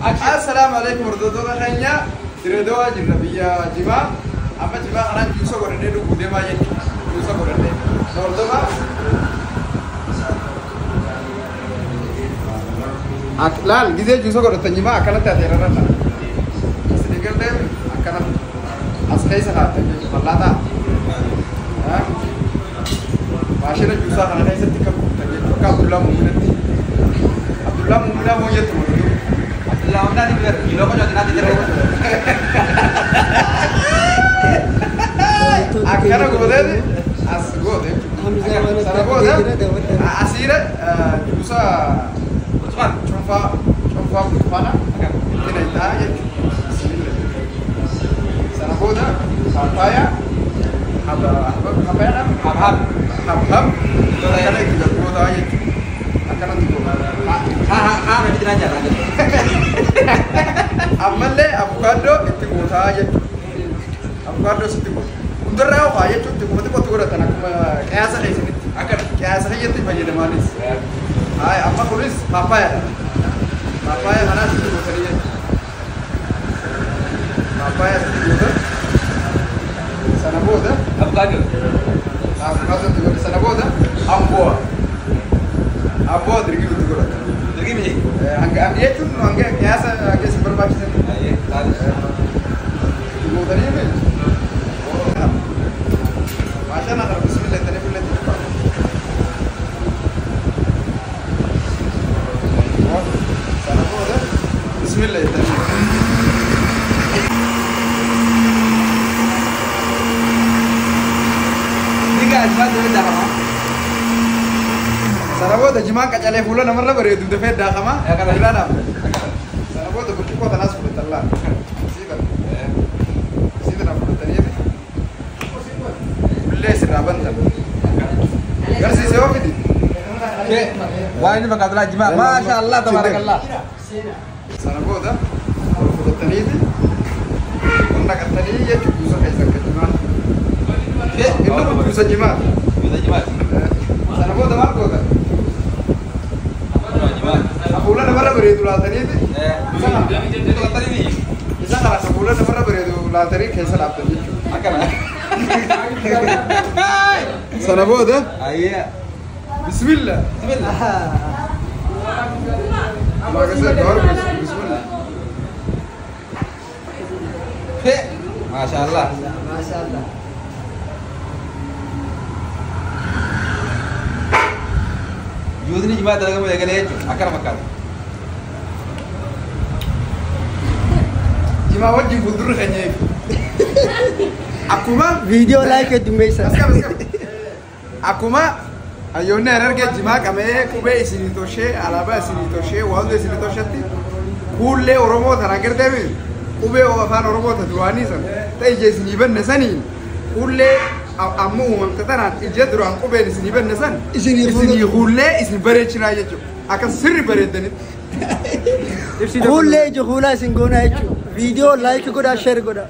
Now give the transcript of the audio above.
Assalaamu alaikum hordoftoota keenya. Direedawaa jirra, biyya jimaa. Amma jimaa kanaan juusa godhannee dhuguu deemaa jechuudha. Juusa godhannee. Na hordofaa. Laal, gizee juusa godhatan jimaa akkanatti ateerarra. Isin galtee akkanatti as keessa kaa'atan jechuudha. Mallaataa. Maashina juusaa kana keessatti kan guutan jechuudha. Akka Abdullaa Muuminatti. Abdullaa Muuminaa moo jettu godhatu. Abdullah Muuminaa ni bira. Kiiloo qocooti naatti jira. Akkana gooteeti as goote jechuudha. Sana booda asiira juusa Usman. Cuunfaa burtukaana itti naqxaa jechuudha. Bismillah. Sana booda paappaayaa, habhaab, Habhab. Habhab akkana itti gootaa jechuudha. Akkanatti goota. Ha ha ha, miti jira jira. Ammallee avokaaddoo itti gootaa jechuudha. Avokaaddoo sitti goota. Hundarraa ho'aa jechuun xiqqoo xiqqootti godhatan akkuma qiyaasa keessanitti. Akkana. Qiyaasa kiyyatti fayyadamaanis. Hayi, amma kunis paappaayaadha. Paappaaya kanaas itti gootanii jechuudha. Paappaaya sitti gootan. Sana booda Avocado. Avokaaddoo itti godhe. Sana booda amboo. Amboo dirgii itti godhatan. Dirgi miti. Hanga jechuun hanga qiyaasa keessa barbaachisan. Ayyee. Taate. Gootanii miti. Maashana kana bismillah jettanii fuullee itti dhufa. Sana booda bismillah jettanii. Diga jimaa deemee daakama. Sana booda jimaan qacalee fuula namarra bareedu dafee daakama. Akkana. Biraa dhaabda. Sana booda burcuqqoo tanaas fudhatan laala. Sii tana. Sii tana fudhatanii ullee sirraa bantan. Garsiisee yoo fidi. Waan inni fakkaatu laa jimaa. Maasha Allah, tabarakallah. Sana booda ol fudhataniiti ol naqatanii jechuudha juusa keessa akka jimaa. Inni kun juusa jimaa. Juusa jimaati. Sana booda maal gootan? Jimaa. Fuula namarra bareedu laataniiti. Isa Isa kana fuula namarra bareedu laatanii keessa dhaabdan jechuudha. Akkana. Sana booda Ayyee. bismillah. Bismillah. Waaqessa gaar bismillah. Maasha Allah. Maasha Allah. Juusni jimaa dalagamu eegalee jechuudha. Akkana fakkaata. Jimaa wajjin fuuldurri keenya eegu. Akkuma Viidiyoo like heddummeessa. Askam, askam. Akkuma hayyoonni Harargee jimaa qabee qubee isinii toshee, alaabaa isinii toshee, waan hunda isinii toshetti, kuullee Oromoo tana agartee qubee afaan Oromoo ta duraanii sana ta ija isinii banne saniin kuullee amma uumamte tanaan ija duraan qubeen isinii banne san Isinii isinii kuullee isin bareechinaa jechuudha. Akka sirri bareeddanitti. Kuullee ija kuulaa isin goonaa jechuudha. Viidiyoo like godhaa, share godhaa.